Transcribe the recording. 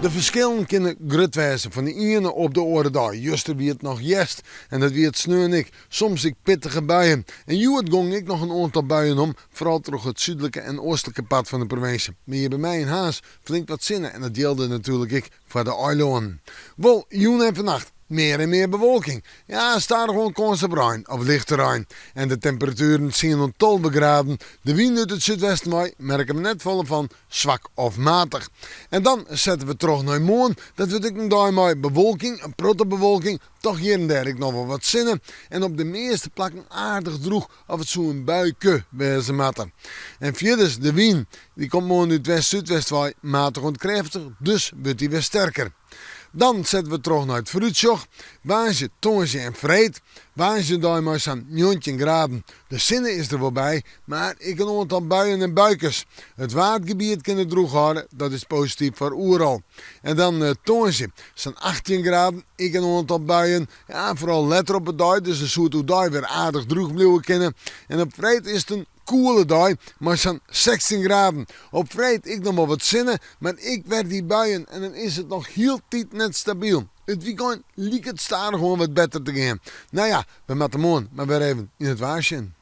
De ferskillen kinne grut wêze fan de iene op de oare dei. Juster wie it noch hjerst en dat wie it sneon ek. Soms ek pittige buien. En hjoed gongen ek noch in oantal buien om, foaral troch it súdlike en oastlike part fan de provinsje. Mar hjir by my yn Harns flink wat sinne en dat jilde natuerlik ek foar de eilannen. Wol, jûn en fannacht mear en mear bewolking. Ja, stadichoan kâns op rein of lichte rein. En de temperatueren tsien oant 12 graden. De wyn út it súdwesten wei merke we net folle fan, swak of matich. En dan sette we troch nei moarn. Dat wurdt ek in dei mei bewolking, in protte bewolking, toch hjir en dêr ek noch wol wat sinne. En op de measte plakken aardich drûch of it soe in buike wêze moatte. En fierders, de wyn, dy komt moarn út west-súdwest wei, matich oant krêftich, dus wurdt dy wer sterker. Dan sette we troch nei it foarútsjoch. Woansdei, tongersdei en freed. Woansdei in dei mei sa'n 19 graden. De sinne is der wol by, mar ek in oantal buien en buikes. It Waadgebiet kin it drûch hâlde, dat is posityf foar Oerol. En dan tongersdei, sa'n 18 graden, ek in oantal buien. Ja, foaral letter op 'e dei, dus dan soe it oerdei wer aardich drûch bliuwe kinne. En op freed is it in koele dei mei sa'n 16 graden. Op freed ek noch wol wat sinne, mar ek wer dy buien en dan is it noch hieltyd net stabyl. It wykein liket stadichoan wat better te gean. No ja, we moatte moarn mar wer even yn it waar sjen.